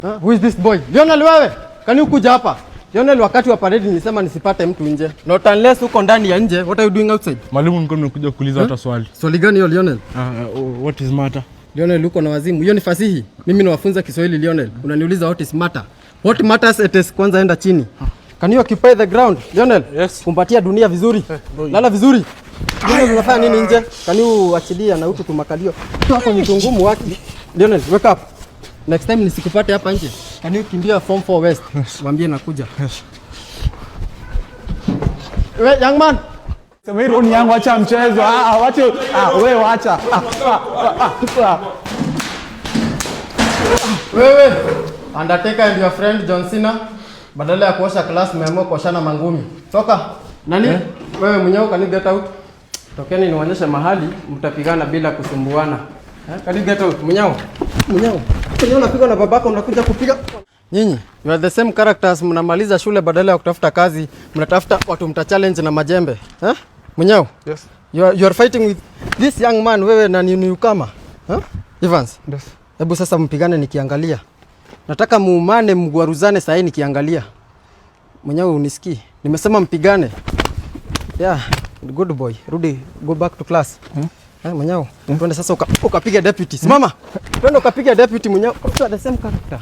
Huh? Who is this boy? Lionel, wewe. Can you kuja hapa? Lionel, wakati wa parade nilisema nisipate mtu nje. Not unless uko ndani ya nje. What are you doing outside? Mwalimu, nilikuwa nimekuja kuuliza hata swali. Swali gani hiyo, Lionel? What is matter? Lionel, uko na wazimu. Hiyo ni fasihi. Mimi nawafunza Kiswahili, Lionel. Unaniuliza what is matter? What matters it is, kwanza enda chini. Can you occupy the ground? Lionel? Yes. Kumbatia dunia vizuri. Lala vizuri. Lionel, unafanya nini nje? Can you achilia na utu tumakalio? Toa kwenye tungumu waki. Lionel, wake up. Next time nisikupate hapa nje. Can you kimbia Form 4 West? Mwambie nakuja. Yes. We, young man. Sema hii roni yangu, acha mchezo. Ah, ah, wacha. Ah, wewe wacha. Ah, ah, ah, ah. Wewe, Undertaker and your friend John Cena, badala ya kuosha class mmeamua kuoshana mangumi. Toka. Nani? Eh? Wewe mwenyewe, can you get out? Tokeni niwaonyeshe mahali mtapigana bila kusumbuana. Eh? Can you get out? Mwenyewe. Mwenyewe. Mwenyewe unapigwa na babako, unakuja kupiga. Nyinyi, you are the same characters, mnamaliza shule, badala ya kutafuta kazi, mnatafuta watu mta challenge na majembe. Eh? Mwenyewe. Yes. You are fighting with this young man, wewe na ni newcomer. Eh? Evans. Yes. Hebu sasa mpigane nikiangalia. Nataka muumane, mgwaruzane saa hii nikiangalia. Mwenyewe unisikii. Nimesema mpigane. Yeah, good boy. Rudi, go back to class. Eh, mwenyewe. Twende sasa ukapiga deputy. Simama. Twende ukapiga deputy, mwenyewe. You are the same character.